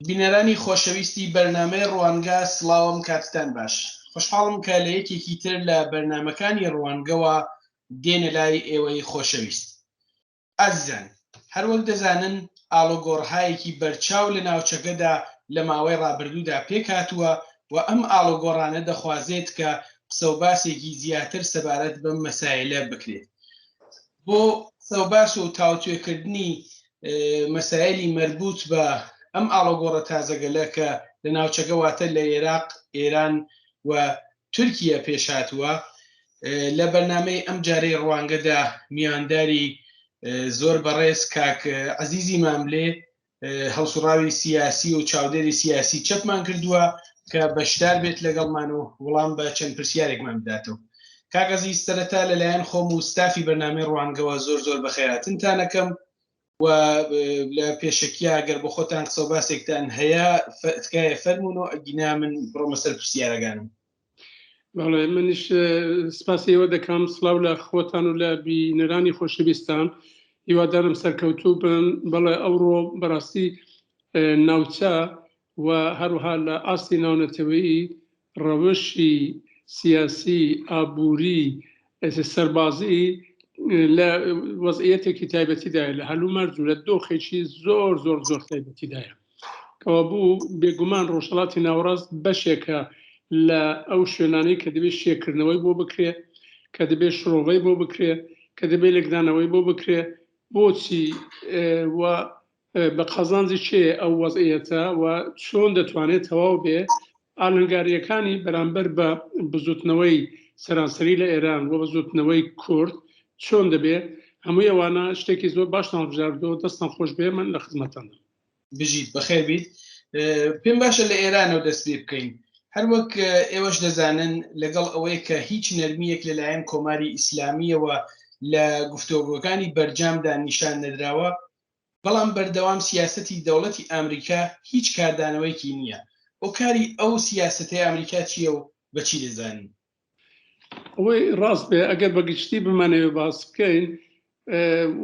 بینەرانی خۆشەویستی بەرنامەی ڕوانگە سڵاوم کاتتان باش خۆشحاڵم کە لە یەکێکی تر لە بەرنامەکانی ڕوانگەوە دێنە لای ئێوەی خۆشەویست ئازیزان هەروەک دەزانن ئاڵۆگۆڕهایەکی بەرچاو لە ناوچەکەدا لە ماوەی ڕابردوودا پێکهاتووە و ئەم ئاڵۆگۆڕانە دەخوازێت کە قسەوباسێکی زیاتر سەبارەت بەم مەسایلە بکرێت. بۆ قسەوباس و تاوتوێکردنی مەسایلی مەربوت بە ئەم ئاڵۆگۆڕە تازەگەلە کە لە ناوچەکە واتە لە ئێراق، ئێران و تورکیە پێشهاتووە، لە بەرنامەی ئەم جارەی ڕوانگەدا میوانداری زۆر بەڕێز کاک عەزیزی ماملێ هەڵسوڕاوی سیاسی و چاودێری سیاسی چەپمان کردووە کە بەشدار بێت لەگەڵمان و وڵام بە چەند پرسیارێکمان بداتەوە. کاک عەزیز سەرەتا لەلایەن خۆم و ستافی بەرنامەی ڕوانگەوە زۆر زۆر بەخێراتنتان ئەکەم و لە پێشەکیا گەر بۆ خۆتان قسە و باسێکتان هەیە تکایە فەرموون و ئەگینا من بڕۆمە سەر پرسیارەکانم. بەڵێ منیش سپاسی ئێوە دەکەم سڵاو لە خۆتان و لە بینەرانی خۆشەویستان هیوادارم سەرکەوتوو بن بەڵێ ئەوڕۆ بەڕاستی ناوچە و هەروەها لە ئاستی ناونەتەوەیی ڕەوشی سیاسی ئابووری سەربازی لە وەزعیەتێکی تایبەتیدایە لە هەلومەرج و لە دۆخێکی زۆر زۆر زۆر تایبەتیدایە کەوابوو بێگومان ڕۆژهەڵاتی ناوەڕاست بەشێکە لە ئەو شوێنانەی کە دەبێت شێکردنەوەی بۆ بکرێ کە دەبێت شرۆڤەی بۆ بکرێ کە دەبێت لێکدانەوەی بۆ بکرێ بۆچی و بە قازانجی کێ ئەو وەزعیەتە و چۆن دەتوانێت تەواو بێ ئالنگارییەکانی بەرامبەر بە بزوتنەوەی سەرانسەری لە ئێران و بزوتنەوەی کورد چۆن دەبێ هەمووی ئەوانە شتێکی زۆر باشتان هەڵبژاردووە دەستتان خۆش بێ من لە خزمەتتاندام. بژیت بەخێر بیت. پێم باشە لە ئێرانەوە دەست پێ بکەین. هەروەک ئێوەش دەزانن لەگەڵ ئەوەی کە هیچ نەرمییەک لەلایەن کۆماری ئیسلامییەوە لە گفتۆگۆکانی بەرجامدا نیشان نەدراوە، بەڵام بەردەوام سیاسەتی دەوڵەتی ئامریکا هیچ کاردانەوەیەکی نییە. هۆکاری ئەو سیاسەتەی ئامریکا چییە و بە چی دەزانن؟ ئەوەی ڕاست بێ ئەگەر بە گشتی بمانەوێ باس بکەین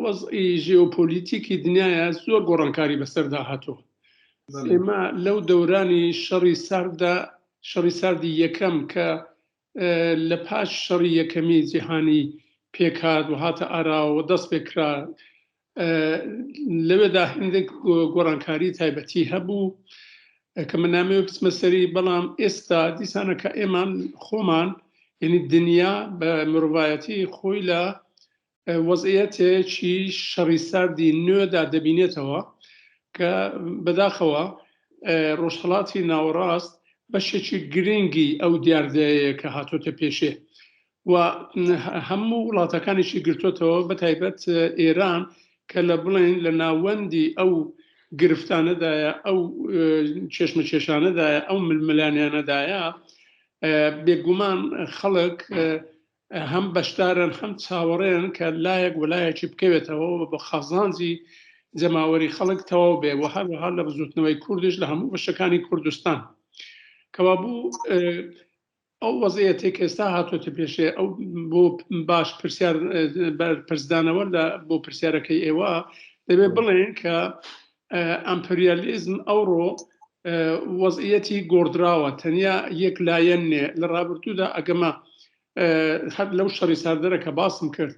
وەزعی ژیۆپۆلیتیکی دنیاە زۆر گۆڕانکاری بەسەردا هاتووە. ئێمە لەو دەورانی شەڕی سارددا شەڕی ساردی یەکەم کە لە پاش شەڕی یەکەمی جیهانی پێکهات و هاتە ئاراوە و دەست پێکرا لەوێدا هەندێک گۆڕانکاری تایبەتی هەبوو کە من نامەوێ بچمە سەری بەڵام ئێستا دیسانەکە ئێمان خۆمان یعنی دنیا بە مرۆڤایەتی خۆی لە وەزعیەتێکی شەڕی ساردی نوێدا دەبینێتەوە کە بەداخەوە ڕۆژهەڵاتی ناوەڕاست بەشێکی گرنگی ئەو دیاردەیە کە هاتۆتە پێشێ و هەموو وڵاتەکانیشی گرتوتەوە بە تایبەت ئێران کە لە بڵێن لە ناوەندی ئەو گرفتانەدایە ئەو چێشمە کێشانەدایە ئەو ململانیانەدایە بێگومان خەڵک هەم بەشدارن هەم چاوەڕێن کە لایەک وەلایەکی بکەوێتەوە و بە قازانجی جەماوەری خەڵک تەواو بێ و هەروەها لە بزوتنەوەی کوردیش لە هەموو بەشەکانی کوردستان کەوابوو ئەو وەزعیەتێک کە ئێستا هاتۆتە پێشێ ئەو بۆ باش پرسیار پرسدانەوە لە بۆ پرسیارەکەی ئێوە دەبێ بڵێن کە ئەمپریالیزم ئەوڕۆ وەزعیەتی گۆڕدراوە تەنیا یەک لایەن نێ لە ڕابردوودا ئەگەمە هەر لەو شەڕی ساردەرە کە باسم کرد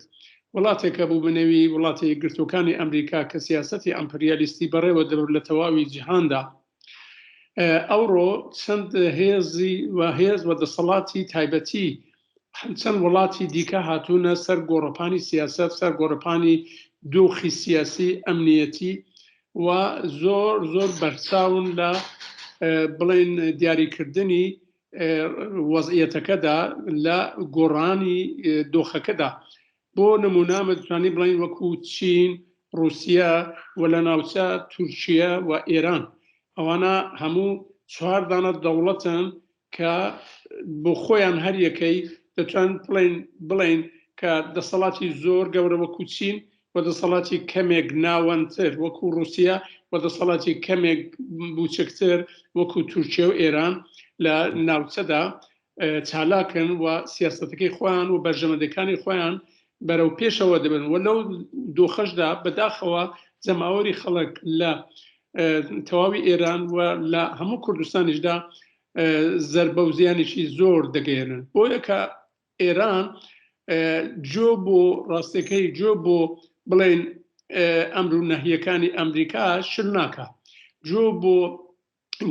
وڵاتێکە بوو بەنێوی وڵاتە یەکگرتووەکانی ئەمریکا کە سیاسەتی ئەمپریالیستی بەڕێوە دەبرد لە تەواوی جیهاندا ئەوڕۆ چەند هێزی و هێز و دەسەڵاتی تایبەتی چەند وڵاتی دیکە هاتوونە سەر گۆڕەپانی سیاسەت، سەر گۆڕەپانی دۆخی سیاسی، ئەمنیەتی و زۆر زۆر بەرچاون لە بڵێن دیاریکردنی وەزعیەتەکەدا لە گۆڕانی دۆخەکەدا. بۆ نمونە مەتوانی بڵین وەکو چین، ڕوسیە و لە ناوچە تورکیە و ئێران ئەوانە هەموو چواردانە دەوڵەتن کە بۆ خۆیان هەر یەکەی دەتوان بڵێن بڵێن کە دەسەڵاتی زۆر گەورە وەکو چین و دەسەڵاتی کەمێک ناوەندتر وەکو ڕوسیا و دەسەڵاتی کەمێک بوچکتر وەکو تورکیا و ئێران لە ناوچەدا چالاکن و سیاسەتەکەی خۆیان و بەرژەمەندەکانی خۆیان بەرەو پێشەوە دەبن و لەو دۆخەشدا بەداخەوە جەماوەری خەڵک لە. تەواوی ئێران و لە هەموو کوردستانیشدا زەربە و زیانێکی زۆر دەگەیەنن. بۆیە کە ئێران جۆ بۆ ڕاستەکەی جۆ بۆ بڵێن ئەمر و نەهیەکانی ئەمریکا شل ناکا، جۆ بۆ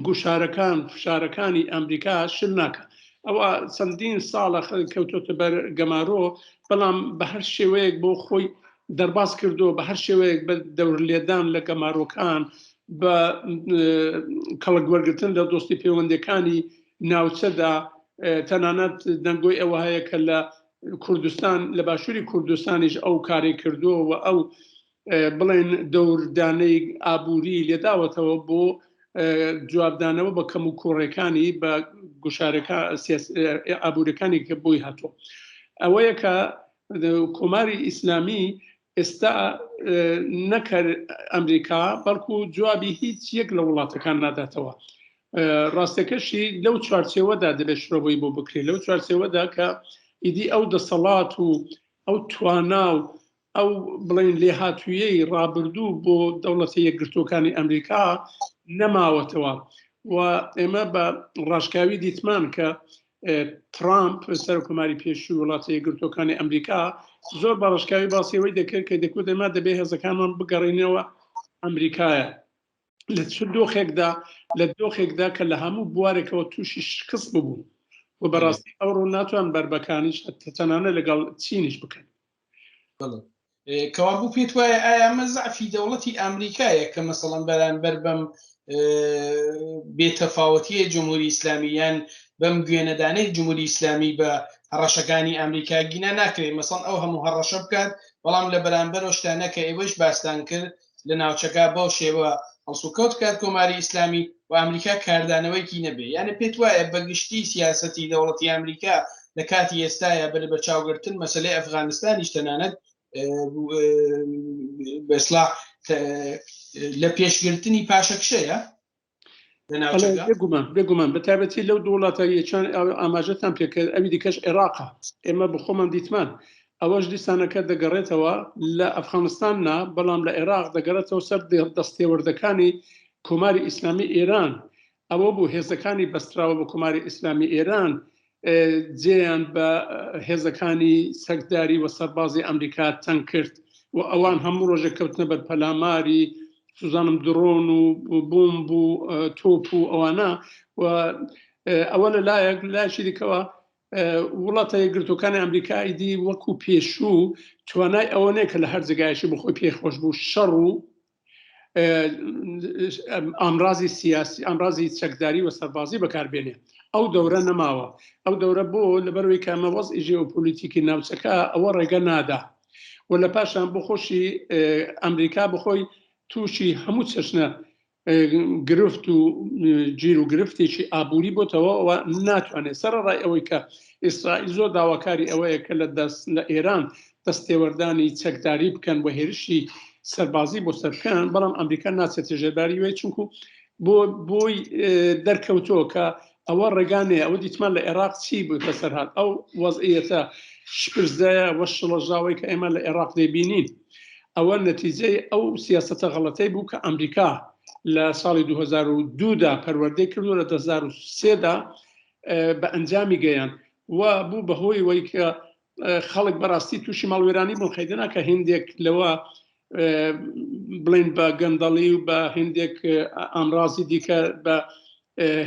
گوشارەکان فشارەکانی ئەمریکا شل ناکا. ئەوە چەندین ساڵە کەوتۆتە بەر گەمارۆ، بەڵام بە هەر شێوەیەک بۆ خۆی دەرباز کردو، بە هەر شێوەیەک بە دەورلێدان لە گەمارۆکان، بە کەڵک وەرگتن لە دۆستی پەیوەندەکانی ناوچەدا، تەنانەت دەنگۆی ئەوە هەیە کە لە کوردستان لە باشووری کوردستانیش ئەو کاری کردووە و ئەو بڵێن دەوردانەی ئابووری لێداوەتەوە بۆ جوابدانەوە بە کەم و کۆڕەکانی بە گوشارەکە ئابوورەکانی کە بۆی هاتووە. ئەوەیە کە کۆماری ئیسلامی ئێستا نەکەر ئەمریکا بەڵکو جوابی هیچ یەک لە وڵاتەکان ناداتەوە. ڕاستەکەشی لەو چوارچێوەدا دەبێت شرۆڤەی بۆ بکرێت، لەو چوارچێوەدا کە ئیدی ئەو دەسەڵات و ئەو توانا و ئەو بڵێن لێهاتوویەی ڕابردوو بۆ دەوڵەتە یەکگرتووەکانی ئەمریکا نەماوەتەوە. و ئێمە بە ڕاشکاوی دیتمان کە ترامپ سەرۆککۆماری پێشووی وڵاتە یەکگرتووەکانی ئەمریکا زۆر بە ڕاشکاوی باسی ئەوەی دەکرد کە دەکوت ئێمە دەبێ هێزەکانمان بگەڕێنەوە ئەمریکایە. لە چ دۆخێکدا؟ لە دۆخێکدا کە لە هەموو بوارێکەوە تووشی شکست ببوو و بەڕاستی ئەوڕۆ ناتوان بەربەکانیش تەنانە لەگەڵ چینیش بکەن. کەوابوو پێت وایە ئایا ئەمە زەعفی دەوڵەتی ئەمریکایە کە مەسەڵەن بەرانبەر بەم بێتەفاوەتیە جمهوری ئیسلامی یان بەم گوێنەدانەی جمهوری ئیسلامی بە هەڕەشەکانی ئەمریکا گینا ناکرێت مەسەڵ ئەو هەموو هەڕەشە بکات، بەڵام لە بەرامبەر شتانە کە ئێوەش باستان کرد لە ناوچەکە بەو شێوە هەڵسوکەوت بکات کۆماری ئیسلامی و ئەمریکا کاردانەوەیەکی نەبێ؟ یانە پێت وایە بە گشتی سیاسەتی دەوڵەتی ئەمریکا لە کاتی ئێستاە بە لەبەرچاوگرتن مەسلەی ئەفغانستانیش تەنانەت بەسلا لە پێشگرتنی پاشەکشەیە؟ بێگومان بێگومان بە تایبەتی لەو دوو وڵاتە یەکیان ئاماژەتان پێکرد ئەوی دیکەش عێراقە. ئێمە بە خۆمان دیتمان ئەوەش دیسانەکە دەگەڕێتەوە لە ئەفغانستان نا، بەڵام لە عێراق دەگەڕێتەوە سەر دەستێوەردەکانی کۆماری ئیسلامی ئێران. ئەوە بوو هێزەکانی بەستراوە بە کۆماری ئیسلامی ئێران جێیان بە هێزەکانی چەکداری و سەربازی ئەمریکا تەنگ کرد و ئەوان هەموو ڕۆژێک کەوتنە بەر پەلاماری سوزانم درۆن و بۆمب و تۆپ و ئەوانە. و ئەوە لە لایەک، لایەکی دیکەوە وڵاتە یەکگرتووەکانی ئەمریکا ئیدی وەکو پێشوو توانای ئەوە نییە کە لە هەر جێگایەکی بخۆی پێی خۆش بوو شەڕ و ئامرازی سیاسی ئامرازی چەکداری و سەربازی بەکاربێنێ. ئەو دەورە نەماوە. ئەو دەورە بۆ لەبەرەوەی کە ئەمە وەزعی ژێۆپۆلیتیکی ناوچەکە ئەوە ڕێگە نادا و لە پاشان بۆ خۆشی ئەمریکا بخۆی تووشی هەموو چەشنە گرفت و گیر و گرفتێکی ئابووری بۆتەوە و ناتوانێت، سەرەڕای ئەوەی کە ئیسرائیل زۆر داواکاری ئەوەیە کە لە دەست لە ئێران دەستێوەردانی چەکداری بکەن و هێرشی سەربازی بۆ سەر بکەن، بەڵام ئەمریکا ناچێتە ژێرباری وێ، چونکو بۆ بۆی دەرکەوتووە کە ئەوە ڕێگا نییە. ئەوە دیتمان لە عێراق چی بوو بەسەر هات، ئەو وەزعیەتە شپرزەیە و شڵەژاوەی کە ئێمە لە عێراق دەیبینین، ئەوە نەتیجەی ئەو سیاسەتە غەڵەتەی بوو کە ئەمریکا لە ساڵی 2002 دا پەروەردەی کرد و لە 2003 دا بە ئەنجامی گەیاند و بوو بەهۆی وەی کە خەڵک بەڕاستی تووشی ماڵوێرانی بوون. خەیدە کە هندێک لەوە بڵین بە گەندەڵی و بە هندێک ئامرازی دیکە بە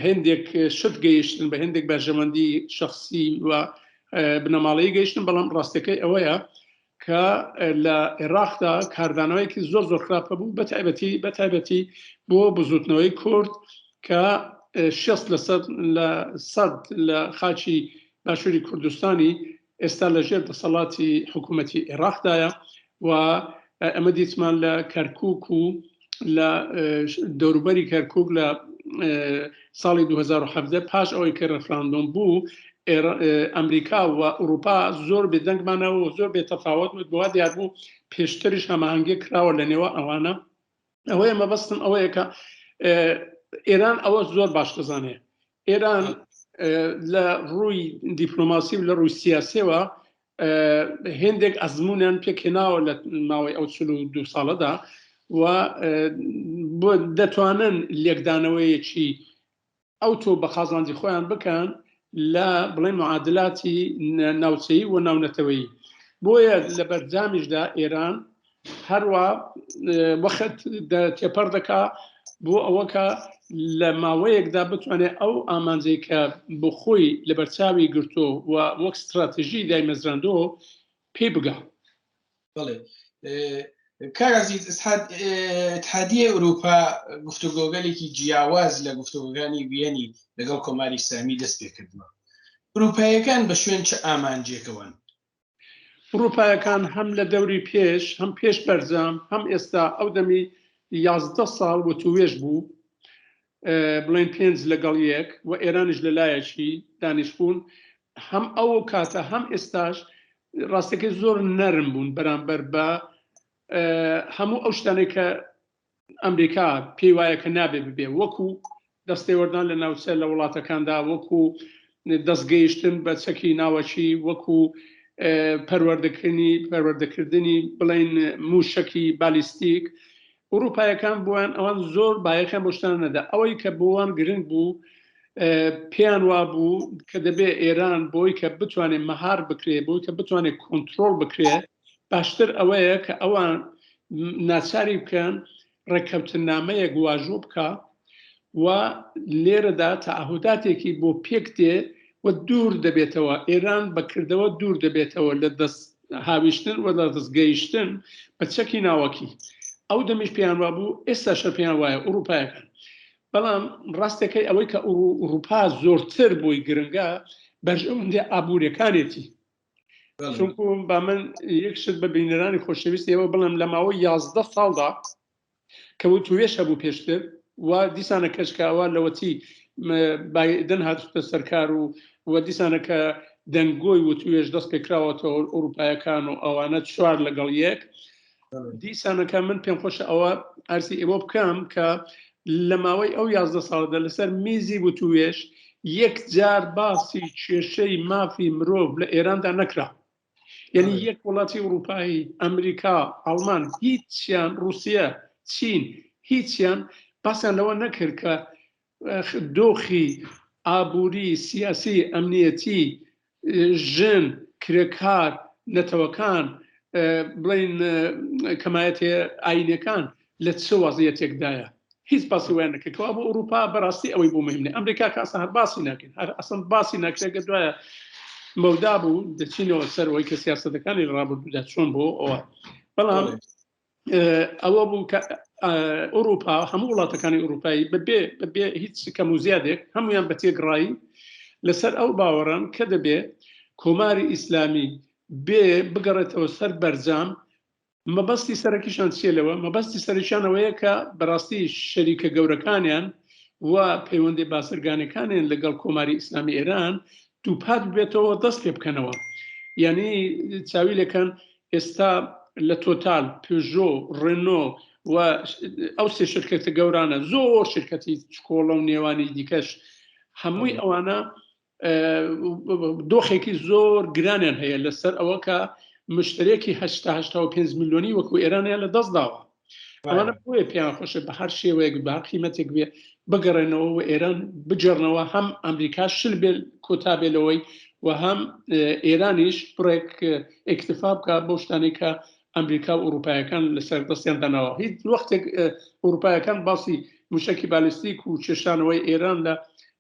هندێک شت گەیشتن، بە هندێک بەرژەوەندی شخصی و بنەماڵەیی گەیشتن، بەڵام ڕاستەکەی ئەوەیە کە لە عێراقدا کاردانەوەیەکی زۆر زۆر خراپە بوو، بە تایبەتی بۆ بزوتنەوەی کورد کە 60 لە سەد لە خاکی باشووری کوردستانی ئێستا لە ژێر دەسەڵاتی حکوومەتی عێراقدایە و ئەمە دیتمان لە کەرکوک و لە دەوروبەری کەرکوک لە ساڵی 2017 پاش ئەوەی کە ڕفراندۆم بوو، ئەمریکا و ئەوروپا زۆر بێدەنگمانەوە و زۆر بێتەفاوت بووە. دیار بوو پێشتریش هەماهەنگی کراوە لە نێوە ئەوانە. ئەوەیە مەبەستم ئەوەیە کە ئێران ئەوە زۆر باش دەزانێت. ئێران لە ڕووی دیپلۆماسی و لە ڕووی سیاسیەوە هێندێک ئەزمونیان پێکهێناوە لە ماوەی ئەو 42 ساڵەدا. و دەتوانن لێکدانەوەیەکی ئەوتۆ بە قازانجی خۆیان بکەن لە بڵێن معادلاتی ناوچەیی و ناونەتەوەیی. بۆیە لە بەرجامیشدا ئێران هەروە وەخت تێپەڕ دەکا بۆ ئەوە کە لە ماوەیەکدا بتوانێت ئەو ئامانجەی کە بۆ خۆی لەبەرچاوی گرتۆ و وەک ستراتژی دایمەزراندۆ پێی بگا. بەڵێ کاک عەزیز ئیتحادیە ئەوروپا گفتوگۆگەلێکی جیاواز لە گفتوگۆکانی ویەنی لەگەڵ کۆماری ئیسلامی دەست پێ کردووە. ئەوروپایەکان بە شوێن چ ئامانجێکەوەن؟ ئوروپایەکان هەم لە دەوری پێش هەم پێش بەرجام هەم ئێستا ئەو دەمی 11 ساڵ وتووێژ بوو بڵێن پێنج لەگەڵ یەک و ئێرانیش لە لایەکی دانیشتبوون هەم ئەو کاتە هەم ئێستاش ڕاستەکەی زۆر نەرم بوون بەرامبەر بە هەموو ئەو شتانێک کە ئەمریکا پێی وایە کە نابێ ببێ وەکو دەستێوەردان لە ناوچە لە وڵاتەکاندا وەکو دەستگەیشتن بە چەکی ناوەکی وەکو پەروەردەکردنی پەروەردەکردنی بڵین موشەکی بالیستیک ئوروپایەکان بۆیان ئەوان زۆر بایەخیان بۆ شتان نەدا ئەوەی کە بۆوان گرنگ بوو پێیان وابوو کە دەبێ ئێران بۆی کە بتوانێت مەهار بکرێ بۆی کە بتوانێت کۆنتترۆل بکرێ باشتر ئەوەیە کە ئەوان ناچاری بکەن ڕێککەوتننامەیەک واژۆ بکا و لێرەدا تەعەهوداتێکی بۆ پێک دێ و دوور دەبێتەوە، ئێران بە کردەوە دوور دەبێتەوە لە دەست هاویشتن و لە دەست گەیشتن بە چەکی ناوەکی. ئەو دەمیش پێیان وابوو، ئێستاشە پێیان وایە ئوڕووپایەکان. بەڵام ڕاستەکەی ئەوەی کە ئوڕووپا زۆرتر بۆی گرنگە بەرژەوەندیە ئابووریەکانێتی. چونکو با من یەک شت بە بینەرانی خۆشەویست ئێوە بڵێم لە ماوەی 11 ساڵدا کە وتوێش هەبوو پێشتر و دیسانە کەشکاوە لەوەتی بایدن هاتوتە سەرکار و و دیسانە کە دەنگۆی وتوێش دەست پێکراوەتەوە ئەوروپایەکان و ئەوانە چوار لەگەڵ یەک دیسانەکە من پێم خۆشە ئەوە ئەرزی ئێوە بکەم کە لە ماوەی ئەو 11 ساڵدا لەسەر میزی وتوێش یەک جار باسی کێشەی مافی مرۆڤ لە ئێراندا نەکرا یعنی یەک وڵاتی ئوروپایی ئەمریکا ئەڵمان هیچیان رووسە چین هیچیان باسیان لەوە نەکرد کە دۆخی ئابووری، سیاسی، ئەمنیەتی، ژن، کرێکار، نەتەوەکان، بڵێین کەمایەتیە ئایینیەکان لە چ وەزعیەتێکدایە. هیچ باسی وایان نەکرد. کەوا بۆ ئورووپا بەڕاستی ئەوەی بۆ مهم نیە. ئەمریکا کە ئەسڵەن هەر باسی ناکەین، هەر ئەسڵەن باسی ناکرێت گەر دوایە مەودا بوو دەچینەوە سەر ئەوەی کە سیاسەتەکانی لە ڕابردوودا چۆن بۆ ئەوە. بەڵام ئەوە بوو کە ئەوروپا هەموو وڵاتەکانی ئەوروپایی بەبێ بەبێ هیچ کەم و زیادێک هەمویان بە تێگڕایی لەسەر ئەو باوەڕن کە دەبێ کۆماری ئیسلامی بێ بگەڕێتەوە سەر بەرجام مەبەستی سەرەکیشان چیە لەوە مەبەستی سەرەکیانەوەیە کە بەڕاستی شەریکە گەورەکانیان و پەیوەندی بازرگانەکانیان لەگەڵ کۆماری ئیسلامی ئێران دووپات بێتەوە دەست پێ بکەنەوە یعنی چاوی لەکەن ئێستا لە تۆتال، پژۆ، ڕێنۆ و ئەو سێ شرکەتە گەورانە زۆر شرکەتی چکۆڵە و نێوانی دیکەش هەمووی ئەوانە دۆخێکی زۆر گرانیان هەیە لەسەر ئەوە کە مشترێکی 85 میلیۆنی وەکو ئێرانیان لە دەست داوە ئەوانە بۆیە پێیان خۆشە بە هەر شێوەیەک بە هەر قیمەتێک بێ بگەڕێنەوە و ئێران بگێڕنەوە هەم ئەمریکا شل بێ کۆتا بێ لەوەی و هەم ئێرانیش بڕێک ئیکتفا بکە بەو شتانەی کە ئەمریکا و ئوروپایەکان لەسەر دەستیان داناوە هیچ وەختێک ئوروپایەکان باسی موشەکی بالیستیک و کێشانەوەی ئێران لە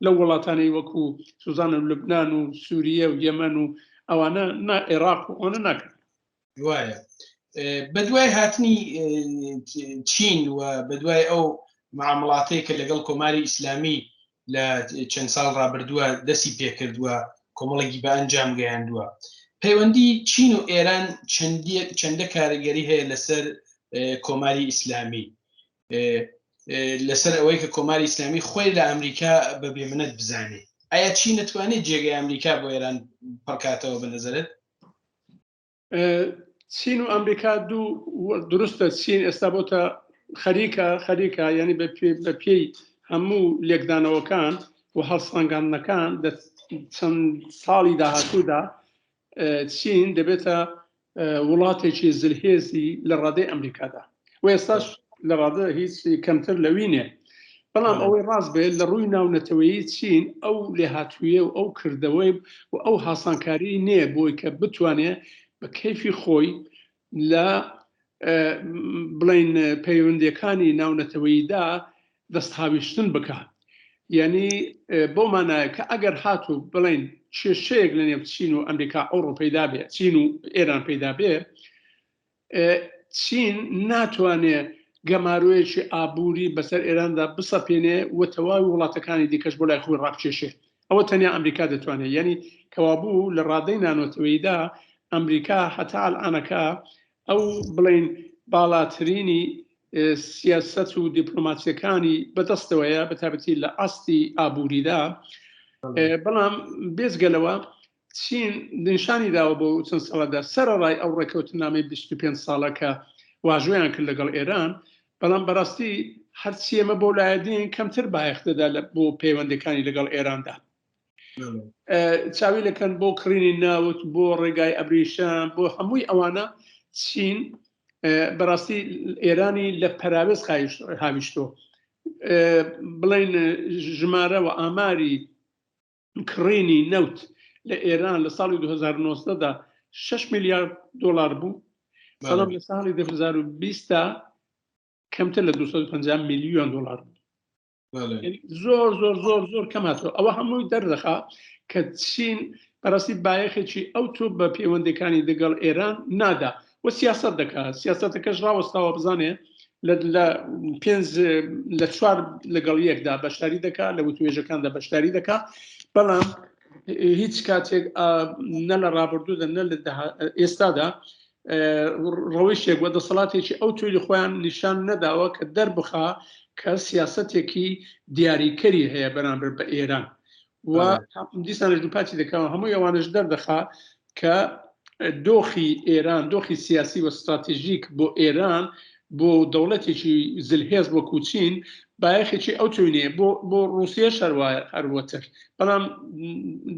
لەو وڵاتانەی وەکو سوزان و لوبناان و سووریە و یەمەن و ئەوانە نا عێراق و ئەوانە ناکەن وایە بەدوای هاتنی چین و بەدوای ئەو معامڵاتەی کە لەگەڵ کۆماری ئیسلامی لە چەند ساڵ ڕابردووە دەستی پێکردووە کۆمەڵێکی بە ئەنجام گەیاندووە پەیوەندی چین و ئێران چەندە کاریگەری هەیە لەسەر کۆماری ئیسلامی لەسەر ئەوەی کە کۆماری ئیسلامی خۆی لە ئەمریکا بە بێمنەت بزانێ ئایا چین نتوانێت جێگەی ئەمریکا بۆ ئێران پڕکاتەوە بە نظرت چین و ئەمریکا دوو دروستە چین ئێستا بۆتە خەریکە خەریکە یعنی بە پێی هەموو لێکدانەوەکان و هەڵسەنگاندنەکان لە چەند ساڵی داهاتوودا چین دەبێتە وڵاتێکی زلهێزی لە ڕادەی ئەمریکادا و ئێستاش. لە ڕادە هیچ کەمتر لەوی نیە. بەڵام ئەوەی ڕاست بێت لە ڕووی ناونەتەوەیی چین ئەو لێهاتوویە و ئەو کردەوەی و ئەو هاسانکاری نییە بۆی کە بتوانێ بە کەیفی خۆی لە بڵین پەیوەندیەکانی ناونەتەوەییدا دەستهاویشتن بکات. یعنی بەو مانایە کە ئەگەر هاتوو بڵین کێشەیەک لە نێو چین و ئەمریکا ئەوڕۆ پەیدا بێ، چین و ئێران پەیدا بێ، چین ناتوانێ گەمارۆیەکی ئابووری بەسەر ئێراندا بسەپێنێ و تەواوی وڵاتەکانی دیکەش بۆ لای خۆی ڕابکێشێ. ئەوە تەنیا ئەمریکا دەتوانێ. یانی کەوابوو لە ڕادەی نانەتەوەییدا ئەمریکا هەتا ئەلئانەکە ئەو بڵێین باڵاترینی سیاسەت و دیپلۆماسیەکانی بەدەستەوەیە، بەتایبەتی لە ئاستی ئابووریدا. بەڵام بێجگە لەوە چین نیشانی داوە بۆ چەند ساڵەدا سەرەڕای ئەو ڕێککەوتنامەی 25 ساڵە کە واژۆیان کرد لەگەڵ ئێران، بەڵام بەڕاستی هەرچی ئێمە بۆ لایەدین کەمتر بایەخ دەدا لە بۆ پەیوەندەکانی لەگەڵ ئێراندا. چاوی لەکەن بۆ کڕینی ناوت، بۆ ڕێگای ئەبریشەم، بۆ هەمووی ئەوانە چین بەڕاستی ئێرانی لە پەراوێز هاویشتۆ. بڵین ژمارە و ئاماری کڕینی نەوت لە ئێران لە ساڵی 2019 دا 6 میلیارد دلار بوو، بەڵام لە ساڵی 2020 دا کەمتر لە 250 میلیۆن دلار بوو. زۆر زۆر زۆر زۆر کەم هاتووە. ئەوە هەمووی دەردەخا کە چین بەڕاستی بایەخێکی ئەو تۆ بە پەیوەندەکانی دەگەڵ ئێران نادا و سیاست دەکا. سیاستەکەش ڕاوەستاوە بزانێ لە پێنج لە چوار لەگەڵ یەکدا بەشداری دەکا، لە وتوێژەکاندا بەشداری دەکا، بەڵام هیچ کاتێک نە لە ڕابردوودا نە لە ئێستادا ڕەوشێک و دەسەڵاتێکی ئەو توێی خۆیان نیشان نەداوە کە دەربخا کە سیاسەتێکی دیاریکەری هەیە بەرامبەر بە ئێران. و دیسانش دووپاتی دەکەمەوە هەموو ئەوانش دەردەخا کە دۆخی ئێران، دۆخی سیاسی و ستراتیژیک بۆ ئێران، بۆ دەوڵەتێکی زلهێز وەکو چین بایەخێکی ئەو توێی نییە. بۆ ڕووسیەش هەروایە، هەروەتر، بەڵام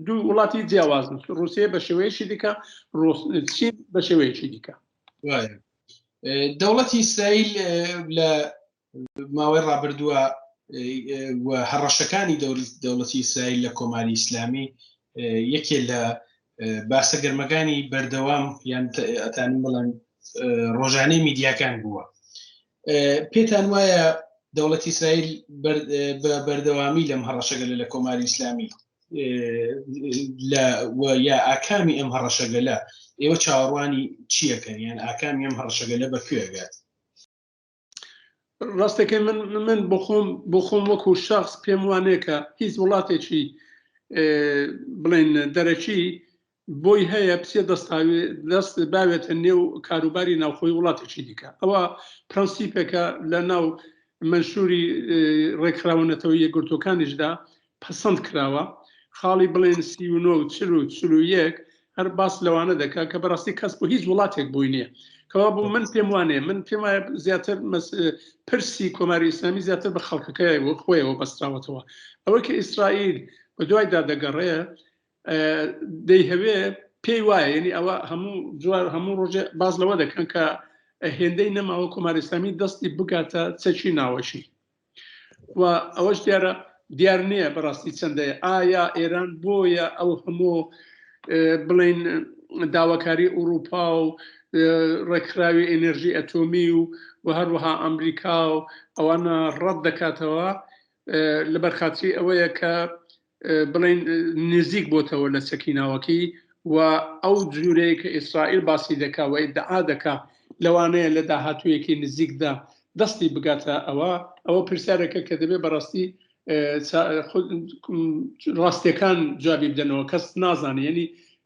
دوو وڵاتی جیاوازن. ڕووسیە بە شێوەیەکی دیکە، چین بە شێوەیەکی دیکە. وایە. دەوڵەتی ئیسرائیل لە ماوەی ڕابردووە و هەڕەشەکانی دەوڵەتی ئیسرائیل لە کۆماری ئیسلامی یەکێ لە باسە گەرمەکانی بەردەوام یان ئەتانم بڵێن ڕۆژانەی میدیاکان بووە. پێتان وایە دەوڵەتی ئیسرائیل بە بەردەوامی لەم هەڕەشەگەلە لە کۆماری ئیسلامی لە یا ئاکامی ئەم هەڕەشەگەلە ئێوە چاوەڕوانی چیەکەن، یان ئاکامی ئەم هەڕەشەگەلە بە کوێ گات؟ ڕاستەکەی من من بخۆم بخۆم وەکو شخص پێم وانەیە کە هیچ وڵاتێکی بڵێن دەرەکی بۆی هەیە بچێ دەستاوێ دەست باوێتە نێو کاروباری ناوخۆی وڵاتێکی دیکە. ئەوە پرەنسیپێکە لە ناو مەنشوری ڕێکخراوە نەتەوە یەکگرتووەکانیشدا پەسەند کراوە. خاڵی بڵێن 39 و 40 و 41 هەر باس لەوانە دەکا کە بەڕاستی کەس بۆ هیچ وڵاتێک بۆی نییە. کەوا بوو من پێم وانەیە، من پێم وایە زیاتر پرسی کۆماری ئیسلامی زیاتر بە خەڵکەکەی خۆیەوە بەستراوەتەوە. ئەوەی کە ئیسرائیل بە دوایدا دەگەڕێ دەیهەوێ پێی وایە، یعنی ئەوە هەموو جوار هەموو ڕۆژێ باز لەوە دەکەن کە هێندەی نەماوە کۆماری ئیسلامی دەستی بگاتە چەکی ناوەکی و ئەوەش دیارە دیار نییە بەڕاستی چەندەیە. ئایا ئێران بۆیە ئەو هەموو بڵین داواکاری ئوروپا و ڕێکخراوی ئەنەرژی ئەتۆمی و هەروەها ئەمریکا و ئەوانە ڕەت دەکاتەوە لەبەر خاتری ئەوەیە کە بڵێن نزیک بۆتەوە لە چەکی ناوەکی و ئەو جورەیە کە ئیسرائیل باسی دەکا و ئیدعا دەکا لەوانەیە لە داهاتوویەکی نزیکدا دەستی بگاتە ئەوە، ئەوە پرسیارێکە کە دەبێت بەڕاستی ڕاستیەکان جوابی بدەنەوە. کەس نازانێت، یعنی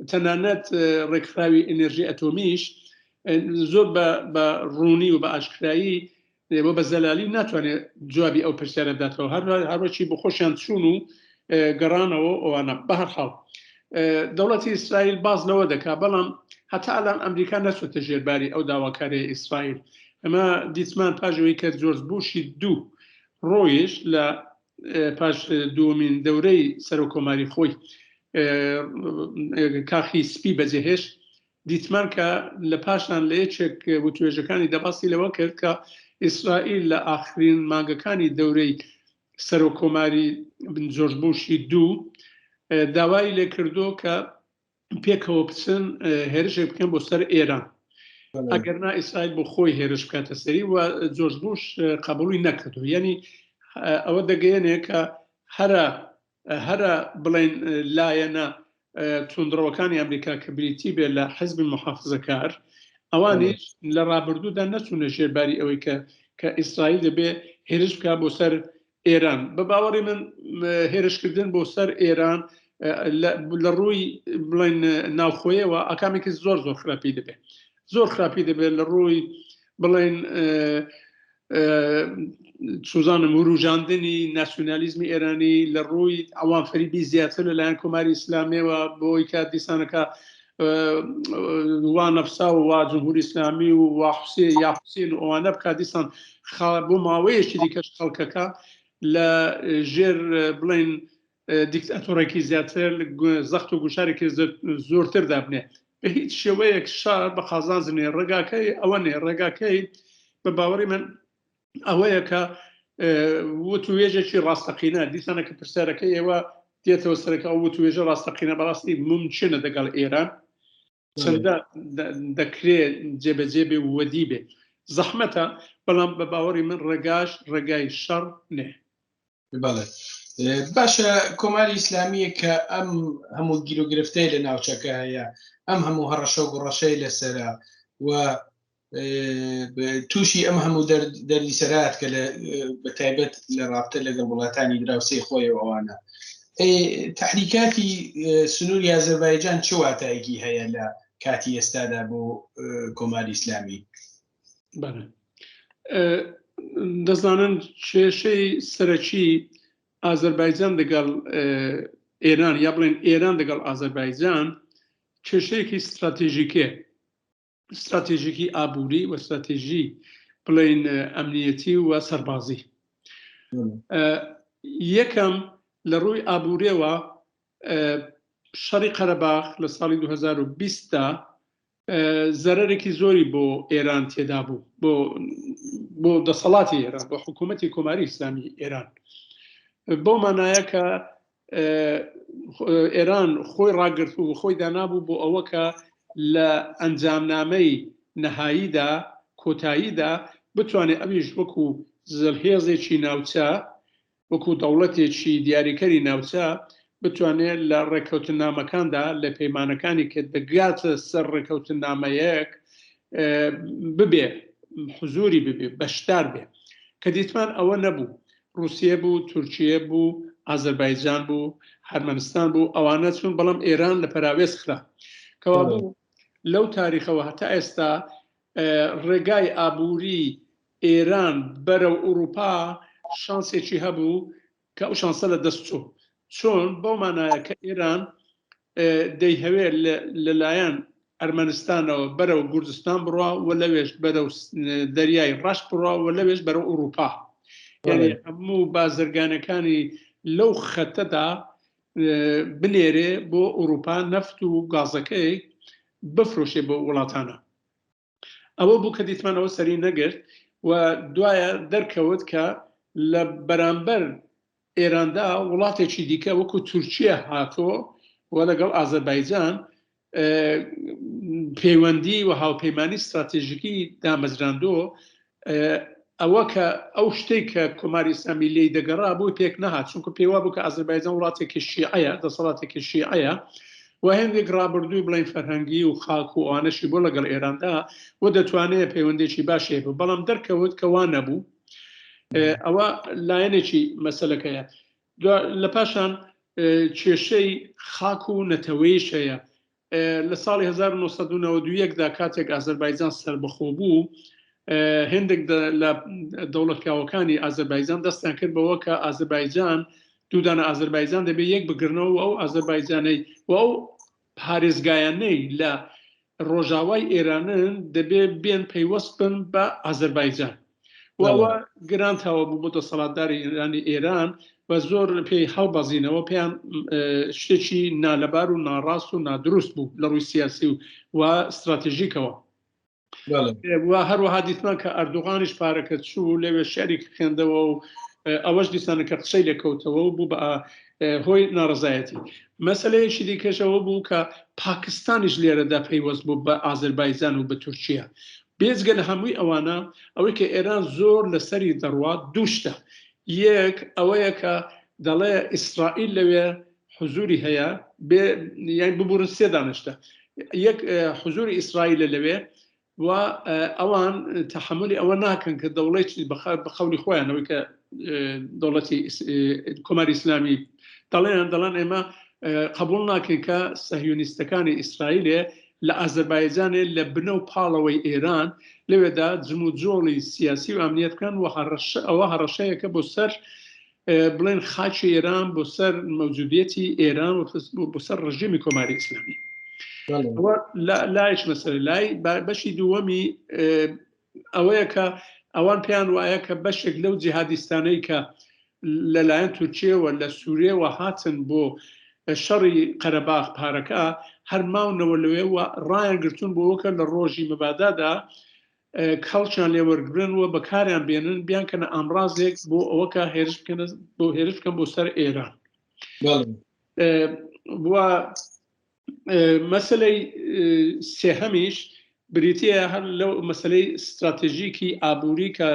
تەنانەت ڕێکخراوی ئەنەرژی ئەتۆمیش زۆر بە ڕوونی و بە ئاشکرایی بۆ بە زەلالی ناتوانێت جوابی ئەو پرسیارە بداتەوە. هەروەچی بۆ خۆشیان چوون و گەڕانەوە ئەوانە. بەهەرحاڵ دەوڵەتی ئیسرائیل باز لەوە دەکا، بەڵام هەتا ئەلان ئەمریکا نەچۆتە ژێرباری ئەو داواکاریە ئیسرائیل. ئەمە دیتمان پاش ئەوەی کە جۆرج بوشی دوو ڕۆیشت لە پاش دووەمین دەورەی سەرۆککۆماری خۆی کاخی سپی بەجێهێشت، دیتمان کە لە پاشان لە یەکێک وتوێژەکانی دەباسی لەوە کرد کە ئیسرائیل لە ئاخرین مانگەکانی دەورەی سەرۆک کۆماری جۆرج بوشی دوو داوای لێکردو کە پێکەوە بچن هێرشێک بکەن بۆ سەر ئێران ئەگەر نا ئیسرائیل بۆ خۆی هێرش بکاتە سەری و جۆرج بوش قبولی نەکردو یعنی ئەوە دەگەیەنێ کە هەرە هەرە بڵێن لایەنە توندڕەوەکانی ئەمریکا کە بریتی بێ لە حزبی محافزەکار ئەوانیش لە ڕابردوودا نەچوونە ژێرباری ئەوەی کە کە ئیسرائیل دەبێ هێرش بکا بۆ سەر ئێران. بە باوەڕی من هێرشکردن بۆ سەر ئێران لە ڕووی بڵێن ناوخۆیەوە ئاکامێکی زۆر زۆر خراپی دەبێت زۆر خراپی دەبێت لە ڕووی بڵێن سوزانم وروژاندنی ناسیونالیزمی ئێرانی لە ڕووی ئەوان فەریبی زیاتر لەلایەن کۆماری ئیسلامیەوە بۆی کە دیسانەکە وا نەفسا و وا جمهوری ئیسلامی و وا حوسێ یا حوسێن و ئەوانە بکات دیسان بۆ ماوەیەکی دیکەش خەڵکەکە لە ژێر بڵێن دیکتاتۆڕێکی زیاتر زەخت و گوشارێکی زۆرتر دابنێ بە هیچ شێوەیەک شار بە قازانج نێ ڕێگاکەی ئەوە نێ ڕێگاکەی بە باوەڕی من ئەوەیە کە وتوێژێکی ڕاستەقینە دیسانە کە پرسیارەکە ئێوە دێتەوە سەرەکە ئەو وتوێژە ڕاستەقینە بەڕاستی ممکنە دەگەڵ ئێران چەندە دەکرێ جێبەجێ بێ وەدی بێ زەحمەتە بەڵام بە باوەڕی من ڕێگاش ڕێگای شەڕ نێ. بەڵێ باشە کۆماری ئیسلامیە کە ئەم هەموو گیروگرفتەی لە ناوچەکە هەیە ئەم هەموو هەڕەشە و گوڕەشەی لەسرە و تووشی ئەم هەموو دەردی سەرات کە لە بەتایبەت لە ڕابتە لەگەڵ وڵاتانی دراوسێی خۆی و ئەوانە تحریکاتی سنووری ئازەربایجان چ واتایەکی هەیە لە کاتی ئێستادا بۆ کۆماری ئیسلامی؟ دەزانن کێشەی سەرەکی ئازەربایجان دەگەڵ ئێران یا بڵێن ئێران دەگەڵ ئازەربایجان کێشەیەکی ستراتێژیکێ ستراتێژیکی ئابووری و ستراتێژی بڵێن ئەمنیەتی و سەربازی یەکەم لە ڕووی ئابوورێەوە شەڕی قەرەباخ لە ساڵی 2020 دا زەرەرێکی زۆری بۆ ئێران تێدا بوو بۆ بۆ دەسەڵاتی ئێران بۆ حکوومەتی کۆماری ئیسلامی ئێران بۆ مانایە کە ئێران خۆی ڕاگرت و خۆی دانابوو بۆ ئەوە کە لە ئەنجامنامەی نەهاییدا کۆتاییدا بتوانێت ئەویش وەکو زلهێزێکی ناوچە وەکو دەوڵەتێکی دیاریکەری ناوچە بتوانێت لە ڕێککەوتننامەکاندا لە پەیمانەکانی کە دەگاتە سەر ڕێککەوتننامەیەک ببێ حزوری ببێ بەشدار بێ کە دیتمان ئەوە نەبوو ڕوسیە بوو تورکیە بوو ئازەربایجان بوو هەرمەنستان بوو ئەوانە چوون بەڵام ئێران لە پەراوێز خرا کەوابوو لەو تاریخەوە هەتا ئێستا ڕێگای ئابووری ئێران بەرەو ئوروپا شانسێکی هەبوو کە ئەو شانسە لە دەست چوو چۆن بەو مانایە کە ئێران دەیهەوێ لەلایەن ئەرمەنستانەوە بەرەو گورجستان بڕوا و لەوێش بەرەو دەریای ڕەش بڕوا و لەوێش بەرەو ئوروپا یعنی هەموو بازرگانەکانی لەو خەتەدا بنێرێ بۆ ئوروپا نەفت و گازەکەی بفرۆشێ بۆ وڵاتانە ئەوە بوو کە دیتمان ئەوە سەری نەگرت و دوایە دەرکەوت کە لە بەرامبەر ئێراندا وڵاتێکی دیکە وەکو تورکیە هاتۆ و لەگەڵ ئازەربایجان پەیوەندی و هاوپەیمانی ستراتێژیکی دامەزراندۆ ئەوە کە ئەو شتەی کە کۆماری ئیسلامی لێی دەگەڕا بۆی پێک نەهات، چونکە پێی وابوو کە ئازەربایجان وڵاتێکی شیعەیە، دەسەڵاتێکی شیعەیە و هێندێک ڕابردووی بڵێین فەرهەنگی و خاک و ئەوانەشی بۆ لەگەڵ ئێراندا و دەتوانێت پەیوەندێکی باشی هەبێت، بەڵام دەرکەوت کە وا نەبوو. ئەوە لایەنێکی مەسەلەکەیە. لە پاشان کێشەی خاک و نەتەوەیش هەیە. لە ساڵی 1991 دا کاتێک ئازەربایجان سەربەخۆ بوو هێندێک لە دەوڵەت پیاوەکانی ئازەربایجان دەستیان کرد بەوە کە ئازەربایجان دوودانە ئازەربایجان دەبێت یەک بگرنەوە و ئەو ئازەربایجانەی و ئەو پارێزگایانەی لە ڕۆژاوای ئێرانن دەبێ بێن پەیوەست بن بە ئازەربایجان و ئەوە گران تاوە بوو بۆ دەسەڵاتداری ئێرانی ئێران و زۆر پێی هەڵبەزینەوە پێیان شتێکی نالەبار و ناڕاست و نادروست بوو لە ڕووی سیاسی و و ستراتژیکەوە. و هەروەها دیتمان کە ئەردوغانیش پارەکە چوو لەوێ شعری خوێندەوە و ئەوەش دیسانە کە قسەی لێکەوتەوە و بوو بە هۆی ناڕزایەتی. مەسلەیەکی دیکەشەوە بوو کە پاکستانیش لێرەدا پەیوەست بوو بە ئازربایجان و بە تورکیا. بێجگە لە هەمووی ئەوانە ئەوەی کە ئێران زۆر لەسەری دەڕوات دوو شتە، یەک ئەوەیە کە دەڵێ ئیسرائیل لەوێ حزوری هەیە بێ یان ببورن سێ دانشتە یەک حزوری ئیسرائیلە لەوێ و ئەوان تەحملی ئەوە ناکەن کە دەوڵەتی بە قەولی خۆیانەوەی کە دەوڵەتی کۆماری ئیسلامی دەڵێن دەڵێن ئێمە قبول ناکەین کە سەهیۆنیستەکانی ئیسرائیلێ لە ئازەربایجانێ لە بنە و پاڵەوەی ئێران لەوێدا جموجۆڵی سیاسی و ئەمنیەت بکەن و هەڕەشە ئەوە هەڕەشەیەکە بۆ سەر بڵێن خاکی ئێران بۆ سەر مەوجودیەتی ئێران و بۆ سەر ڕژێمی کۆماری ئیسلامی لایش مەسەر لای بەشی دووەمی ئەوەیە کە ئەوان پێیان وایە کە بەشێک لەو جیهادیستانەی کە لەلایەن تورکیەوە لە سووریەوە هاتن بۆ شەڕی قەرەباخ پارەکە هەر ماونەوە لەوێ و ڕایان گرتوون بۆ کە لە ڕۆژی مەبادادا کەڵکیان لێ وەرگرن و بەکاریان بێنن بیانکەنە ئامڕازێک بۆ ئەوە کە هێرش بکەن بۆ هێرش بکەن بۆ سەر ئێران. بووە مەسلەی سێهەمیش بریتە هەر لەو مەسلەی ستراتێژیکی ئابووری کە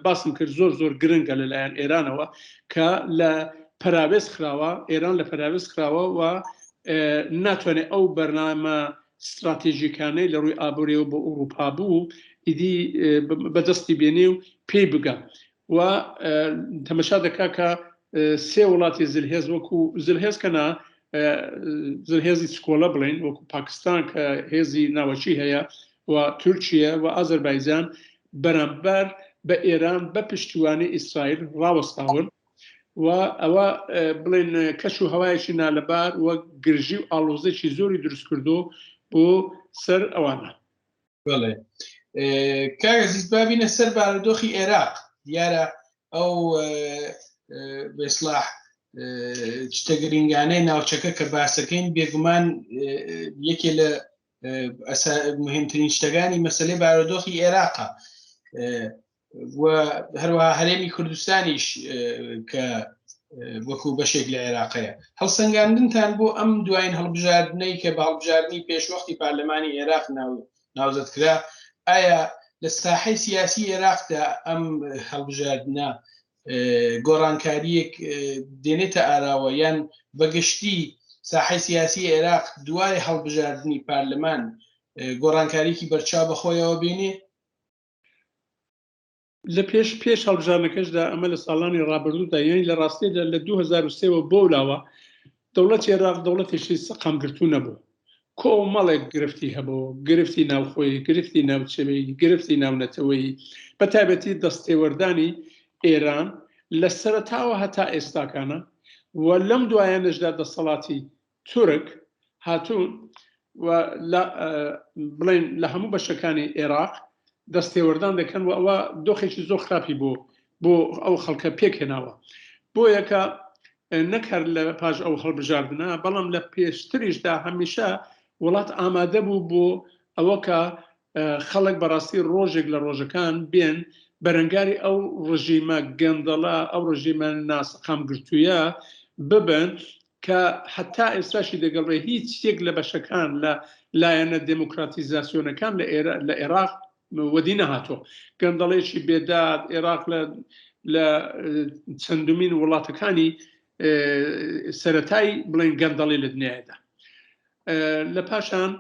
باسم کرد زۆر زۆر گرنگە لەلایەن ئێرانەوە کە لە پەراوێز خراوە ئێران لە پەراوێز خراوە و ناتوانێت ئەو بەرنامە ستراتێژیکانەی لە ڕووی ئابووریەوە بۆ ئوروپا بوو ئیدی بەدەستی بێنێ و پێی بگا و تەمەشا دەکا کە سێ وڵاتی زلهێز وەکو زلهێز کە نا زلهێزی چکۆڵە بڵین وەکو پاکستان کە هێزی ناوەکی هەیە و تورکیە و ئازەربایجان بەرامبەر بە ئێران بە پشتیوانی ئیسرائیل ڕاوەستاون و ئەوە بڵێن کەش و هەوایەکی نالەبار و گرژی و ئاڵۆزێکی زۆری دروست کردو بۆ سەر ئەوانە. بەڵێ کاک عەزیز با بینە سەر بارودۆخی عێراق دیارە ئەو بەسلاح شتە گرنگانەی ناوچەکە کە باسەکەین بێگومان یەکێ لە مهمترین شتەکانی مەسلەی بارودۆخی عێراقە و هەروەها هەرێمی کوردستانیش کە وەکو بەشێک لە عێراقەیە هەڵسەنگاندنتان بۆ ئەم دوایین هەڵبژاردنەی کە بە هەڵبژاردنی پێشوەختی پەرلەمانی عێراق ناوزەد کرا ئایا لە ساحەی سیاسی عێراقدا ئەم هەڵبژاردنە گۆڕانکاریەک دێنێتە ئاراوە یان بەگشتی ساحەی سیاسی عێراق دوای هەڵبژاردنی پەرلەمان گۆڕانکاریکی بەرچاو بەخۆیەوە بینێ؟ لە پێش پێش هەڵبژاردنەکەشدا ئەمە لە ساڵانی ڕابردوودا یانی لە ڕاستیدا لە 2003 وە بۆ لاوە دەوڵەتی عێراق دەوڵەتێکی سەقامگرتوو نەبوو کۆمەڵێک گرفتی هەبوو گرفتی ناوخۆیی گرفتی ناوچەوەی گرفتی ناونەتەوەیی بە تایبەتی دەستێوەردانی ئێران لە سەرەتاوە هەتا ئێستاکانە و لەم دوایانەشدا دەسەڵاتی تورک هاتوون و لە بڵێن لە هەموو بەشەکانی عێراق دەستێوەردان دەکەن و ئەوە دۆخێکی زۆر خراپی بۆ بۆ ئەو خەڵکە پێکهێناوە بۆیە کە نەک هەر لە پاش ئەو هەڵبژاردنە بەڵام لە پێشتریشدا هەمیشە وڵات ئامادە بوو بۆ ئەوە کە خەڵک بەڕاستی ڕۆژێک لە ڕۆژەکان بێن بەرەنگاری ئەو ڕژیمە گەندەڵە ئەو ڕژیمە ناسەقامگرتوویە ببن کە هەتا ئێستاشی دەگەڵ بێ هیچ یەک لە بەشەکان لە لایەنە دێموکراتیزاسیۆنەکان لە ئێرە لە عێراق وەدی نەهاتووە. گەندەڵێکی بێداد عێراق لە لە چەندمین وڵاتەکانی سەرەتای بڵێن گەندەڵی لە دنیادا. لە پاشان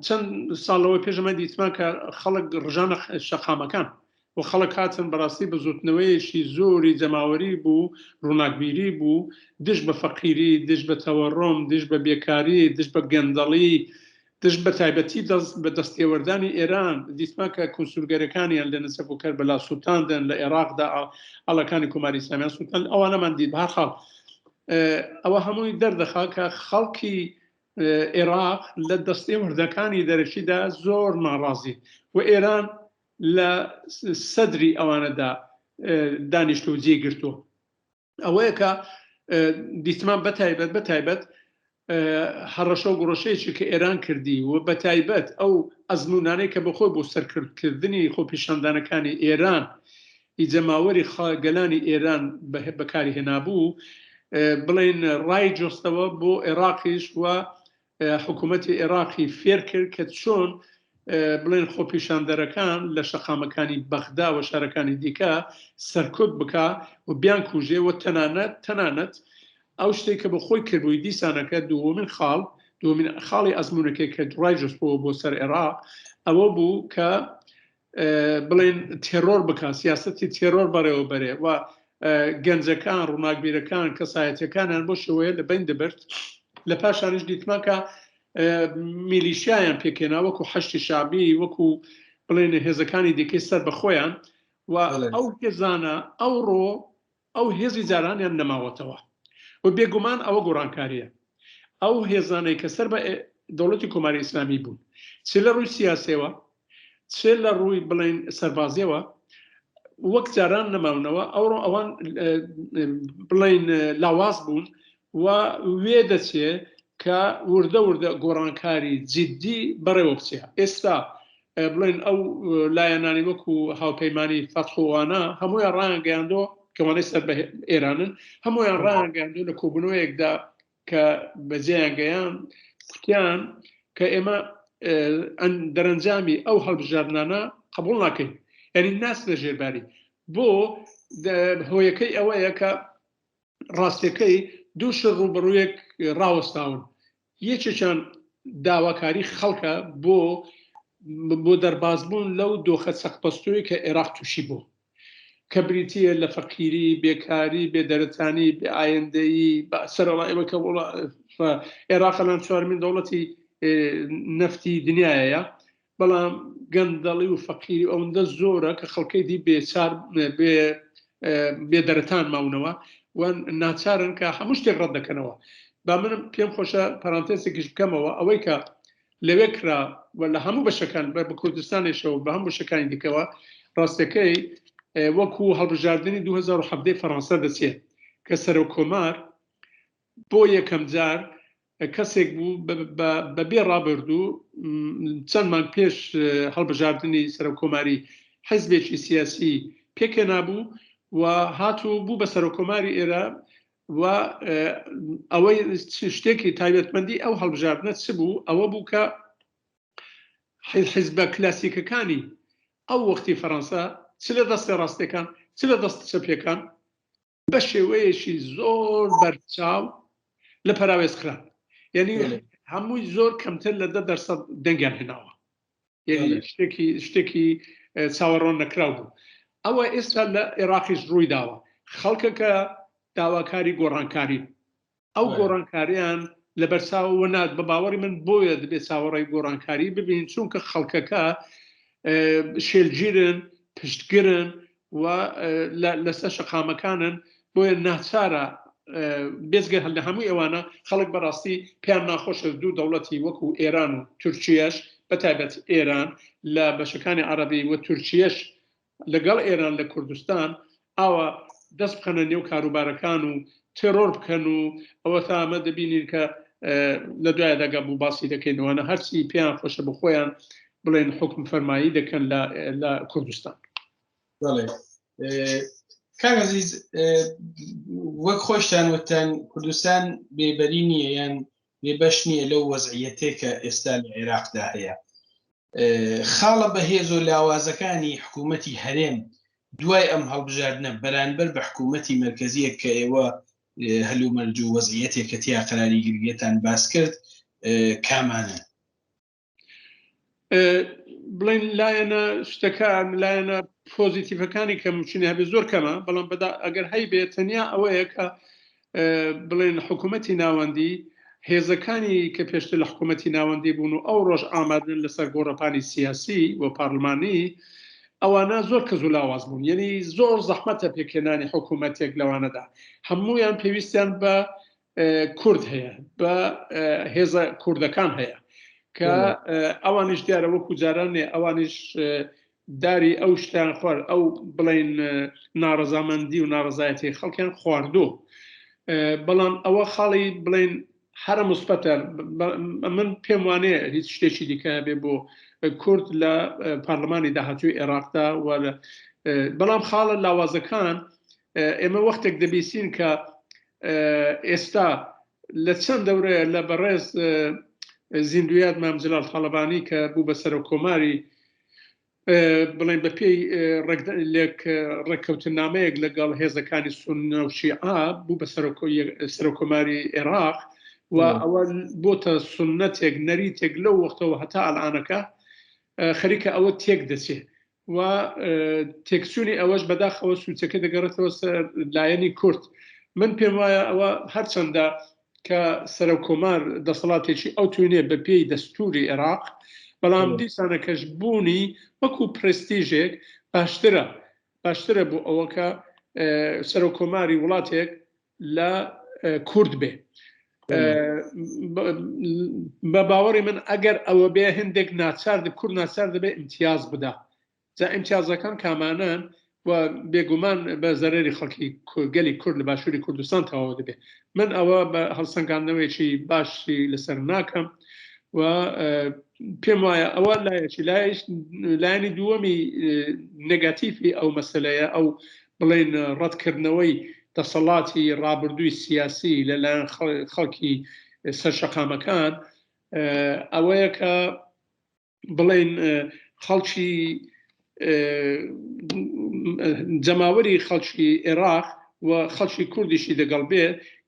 چەند ساڵەوە پێشمە دیتمان کە خەڵک ڕژانە شەقامەکان و خەڵک هاتن بەڕاستی بزوتنەوەیەکی زۆری جەماوەری بوو ڕووناکبیری بوو دژ بە فەقیری دژ بە تەوەڕۆم دژ بە بێکاری دژ بە گەندەڵی دژ بە تایبەتی دەست بە دەستێوەردانی ئێران دیتمان کە کونسولگەرەکانیان لە نەجەف و کەربەلا سوتاندن لە عێراقدا ئاڵەکانی کۆماری ئیسلامیان سوتاند ئەوانەمان دیت بەهەرحاڵ ئەوە هەمووی دەردەخا کە خەڵکی عێراق لە دەستێوەردەکانی دەرەکیدا زۆر ناڕازی و ئێران لە سەدری ئەوانەدا دانیشت و جێ گرتووە ئەوەیە کە دیتمان بەتایبەت بەتایبەت هەڕەشە و گوڕەشەیەکی کە ئێران کردی و بەتایبەت ئەو ئەزموونانەی کە بەخۆی بۆ سەرکردکردنی خۆپیشاندانەکانی ئێران ی جەماوەری گەلانی ئێران بەکاری هێنابوو، بڵێین ڕای جۆستەوە بۆ عێراقیش و حکوومەتی عێراقی فێر کرد کە چۆن بڵێن خۆپیشاندەرەکان لە شەقامەکانی بەغدا و شارەکانی دیکە سەرکوت بکا و بیانکوژێ و تەنانەت تەنانەت ئەو شتێک کە بە خۆی کردبووی دیسانەکە دووەمین خاڵ دووەمین خاڵی ئەزموونەکەی کە ڕای جۆستەوە بۆ سەر عێراق ئەوە بوو کە بڵێن تێرۆر بکا سیاسەتی تێرۆر بەڕێوە بەرێ و گەنجەکان ڕووناکبیرەکان کەسایەتەکانیان بۆ شێوەیە لە بین دەبرد لە پاشانیش دیتمان کە میلیشیایان پێکێنا وەکو حەشتی شابی وەکو بڵێن هێزەکانی دیکەی سەر بە خۆیان و ئەو هێزانە ئەوڕۆ ئەو هێزی جارانیان نەماوەتەوە و بێگومان ئەوە گۆڕانکارییە. ئەو هێزانەی کە سەر بە دەوڵەتی کۆماری ئیسلامی بوون، چ لە ڕووی سیاسیەوە، چ لە ڕووی بڵێین سەربازیەوە، وەک جاران نەماونەوە، ئەوڕۆ ئەوان بڵێین لاواز بوون و وێ دەچێ کە وردە وردە گۆڕانکاری جیدی بەڕێوە بچێ. ئێستا بڵێن ئەو لایەنانی وەکو هاوپەیمانی فەتح و ئەوانە هەموویان ڕایانگەیاندۆ کەوانەی سەر بە ئێرانن هەموویان ڕایانگەیاندۆ لە کۆبوونەوەیەکدا کە بەجێیان گەیان کوتیان کە ئێمە دەرەنجامی ئەو هەڵبژاردنانە قبول ناکەین یعنی ناس لە ژێرباری بۆ هۆیەکەی ئەوەیە کە ڕاستیەکەی دوو شت ڕووبەڕوویەک ڕاوەستاون، یەکێکیان داواکاری خەڵکە بۆ بۆ دەربازبوون لەو دۆخە چەقبەستووی کە عێراق تووشی بوو کە بریتییە لە فەقیری، بێکاری، بێدەرەتانی، بێ ئایندەیی، سەرەڕای ئەوەی کە عێراق الان چوارمین دەوڵەتی نەفتی دنیایە، بەڵام گەندەڵی و فەقیری ئەوەندە زۆرە کە خەڵکەی دی بێچار بێ بێدەرەتان ماونەوە و ناچارن کە هەموو شتێک ڕەت دەکەنەوە. با من پێم خۆشە پەرانتێسێکیش بکەمەوە، ئەوەی کە لەوێ کرا و لە هەموو بەشەکان بە کوردستانیشەوە بە هەموو بەشەکانی دیکەوە، ڕاستەکەی وەکو هەڵبژاردنی 2017 فەڕەنسا دەچێت کە سەرۆک کۆمار بۆ یەکەمجار کەسێک بوو بە بێ ڕابردوو چەند مانگ پێش هەڵبژاردنی سەرۆککۆماری حیزبێکی سیاسی پێکهێنابوو و هات و بوو بە سەرۆککۆماری ئێرە و ئەوەی شتێکی تایبەتمەندی ئەو هەڵبژاردنە چ بوو ئەوە بوو کە حیزبە کلاسیکەکانی ئەو وەختی فەرەنسا چ لە دەستی ڕاستەکان چ لە دەستی چەپیەکان بە شێوەیەکی زۆر بەرچاو لە پەراوێز خران یعنی هەمووی زۆر کەمتر لە 10% دەنگیان هێناوە یعنی شتێکی شتێکی چاوەڕۆن نەکراو بوو ئەوە ئێستا لە عێراقیش ڕووی داوە خەڵکەکە داواکاری گۆڕانکاری ئەو گۆڕانکاریان لەبەرچاوەوە نات بە باوەڕی من بۆیە دەبێت چاوەڕێی گۆڕانکاری ببین چونکە خەڵکەکە شێلگیرن پشتگرن و لەسەر شەقامەکانن بۆیە ناچارە بێزگە هەل لە هەموو ئەوانە خەڵک بەڕاستی پێیان ناخۆشە دوو دەوڵەتی وەکو ئێران و تورکیەش بەتایبەت ئێران لە بەشەکانی عەرەبی و تورکیەش لەگەڵ ئێران لە کوردستان ئاوا دەست بخەنە نێو کاروبارەکان و تێرۆر بکەن و ئەوە تا ئەمە دەبینین کە لە دوای دەگا بوو باسی دەکەینەوەە هەرچی پێیان خۆشە بە خۆیان بڵێن حکم فەرمایی دەکەن لە کوردستان. بەڵێ کاک عەزیز وەک خۆشتان وتان کوردستان بێبەری نییە یان بێبەش نییە لەو وەزعیەتێک کە ئێستا لە عێراقدا هەیە خاڵە بەهێز و لاوازەکانی حکوومەتی هەرێم دوای ئەم هەڵبژاردنە بەرانبەر بە حکوومەتی مەرکەزییەک کە ئێوە هەلومەرج و وەزعیەتێک کە تیا قەراری گرگێتان باس کرد کامانەن؟ بڵێن لایەنە شتەکان لایەنە پۆزیتیڤەکانی کە ممکنە هەبێ زۆر کەمە بەڵام بەدا ئەگەر هەیبێ تەنیا ئەوەیە کە بڵێن حکوومەتی ناوەندی هێزەکانی کە پێشتر لە حکوومەتی ناوەندی بوون و ئەو ڕۆژ ئامادەن لەسەر گۆڕەپانی سیاسی و پارلمانی ئەوانە زۆر کەس و لاواز بوون یعنی زۆر زەحمەتە پێکهێنانی حکوومەتێک لەوانەدا هەمویان پێویستیان بە کورد هەیە بە هێزە کوردەکان هەیە کە ئەوانیش دیارە وەکو جاران نێ ئەوانیش داری ئەو شتیان خوارد ئەو بڵین ناڕەزامەندی و ناڕزایەتی خەڵکیان خواردوو بەڵام ئەوە خاڵی بڵین هەرە مثبەتە من پێم وانەیە هیچ شتێکی دیکە بێ بۆ کورد لە پارلمانی داهاتووی عێراقدا و بەڵام خاڵە لاوازەکان ئێمە وەختێک دەبیسین کە ئێستا لە چەند دەورەیە لە بەڕێز زیندویات مام جلال تاڵەبانی کە بوو بە سەرۆک کۆماری بڵێن بە پێی لێک ڕێککەوتنامەیەک لەگەڵ هێزەکانی سوننە و شیعە بوو بە سەرۆکۆماری عێراق و ئەوە بۆتە سوننەتێک نەریتێک لەو وەختەوە هەتا ئەلئانەکە خەریکە ئەوە تێک دەچێ و تێکچوونی ئەوەش بەداخەوە سوچەکە دەگەڕێتەوە سەر لایەنی کورد. من پێم وایە ئەوە هەرچەندە کە سەرۆک کۆمار دەسەڵاتێکی ئەو توێنێ بە پێی دەستوری عێراق، بەڵام دیسانەکەش بوونی وەکو پرستیژێک باشترە باشترە بۆ ئەوە کە سەرۆک کۆماری وڵاتێک لە کورد بێ. بە باوەڕی من ئەگەر ئەوە بێ هندێک ناچار کورد ناچار دەبێ ئیمتیاز بدا جا ئیمتیازەکان کامانەن و بێگومان بە زەرەری خەڵکی گەلی کورد لە باشووری کوردستان تەواو دەبێت. من ئەوە بە هەڵسەنگاندنەوەیەکی باشی لەسەر ناکەم و پێم وایە ئەوە لایەکی لایەنی دووەمی نێگاتیفی ئەو مەسەلەیە ئەو بڵێن ڕەتکردنەوەی دەسەڵاتی ڕابردووی سیاسی لەلایەن خەڵکی سەر شەقامەکان ئەوەیە کە بڵێن خەڵکی جەماوەری خەڵکی عێراق و خەڵکی کوردیشی دەگەڵ بێ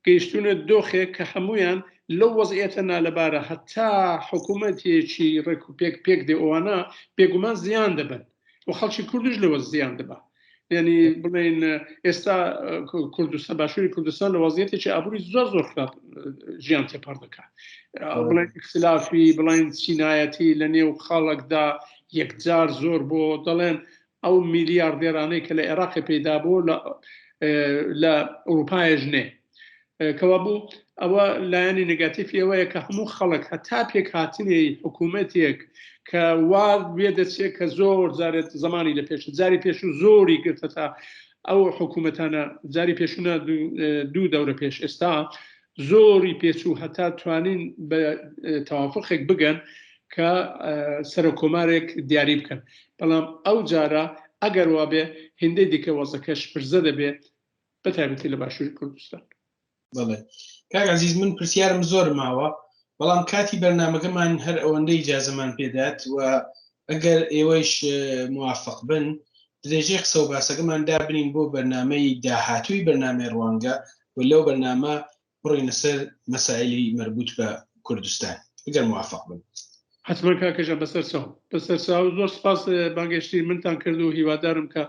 گەیشتونە دۆخێک کە هەمویان لەو وەزعیەتە نالەبارە هەتا حکوومەتێکی ڕێک و پێک پێک دێ ئەوانە بێگومان زیان دەبن و خەڵکی کوردش لەوە زیان دەبا یعنی بڵێن ئێستا کوردستان باشووری کوردستان لە وەزیەتێکی ئابووری زۆر زۆر خراپ ژیان تێپەڕ دەکات بڵێن اختلافی بڵێن چینایەتی لە نێو خەڵکدا یەکجار زۆر بۆ دەڵێن ئەو میلیاردێرانەی کە لە عێراقی پەیدا بوو لە ئەوروپایش نێ کەوابوو ئەوە لایەنی نگاتیفی ئەوەیە کە هەموو خەڵک هەتا پێکهاتنی حکوومەتێک کە وا وێ دەچێت کە زۆر جارێت زمانی لە پێش جاری پێش و زۆری گرتە تا ئەو حکوومەتانە جاری پێشونە دوو دەورە پێش ئێستا زۆری پێچوو هەتا توانین بە تەوافقێک بگەن کە سەرۆک کۆمارێک دیاری بکەن بەڵام ئەو جارە ئەگەر وابێ هندەی دیکە وەزەکە شپرزە دەبێت بە تایبەتی لە باشووری کوردستان. بەڵێ کاک عەزیز من پرسیارم زۆر ماوە بەڵام کاتی بەرنامەکەمان هەر ئەوەندە ئیجازەمان پێدات و ئەگەر ئێوەیش موافق بن درێژەی قسە و باسەکەمان دابنین بۆ بەرنامەی داهاتووی بەرنامەی ڕوانگە و لەو بەرنامە بڕینە سەر مەسایلی مەربوط بە کوردستان ئەگەر موافق بن. حەتمەن کاکە ژان بەسەر چاو بەسەر چاو زۆر سپاس بانگێشتی منتان کرد و هیوادارم کە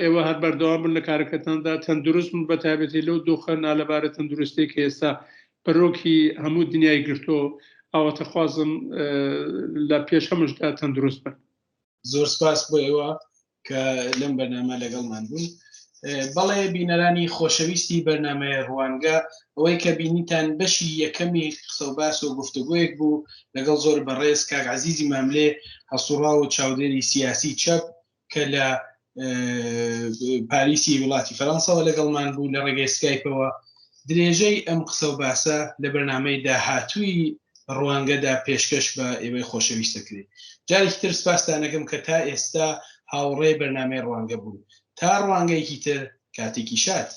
ئێوە هەر بەردەوام بن لە کارەکەتاندا تەندروست بن بە تایبەتی لەو دۆخە نالەبارە تەندروستی کە ئێستا پەرۆکی هەموو دنیای گرتۆ ئاواتەخوازم لە پێش هەمووشدا تەندروست بن. زۆر سپاس بۆ ئێوە کە لەم بەرنامە لەگەڵمان بوون. بەڵێ بینەرانی خۆشەویستی بەرنامەی ڕوانگە، ئەوەی کە بینیتان بەشی یەکەمی قسەوباس و گفتوگۆیەک بوو لەگەڵ زۆر بەڕێز کاک عەزیزی ماملێ هەڵسوڕاو و چاودێری سیاسی چەپ کە لە پاریسی وڵاتی فەرەنسەوە لەگەڵمان بوو لە ڕێگەی سکایپەوە. درێژەی ئەم قسە و باسە لە بەرنامەی داهاتووی ڕوانگەدا پێشکەش بە ئێوەی خۆشەویست دەکرێت. جارێکی تر سپاستان ئەکەم کە تا ئێستا هاوڕێی بەرنامەی ڕوانگە بوون. تا ڕوانگەیەکی تر، کاتێکی شاد.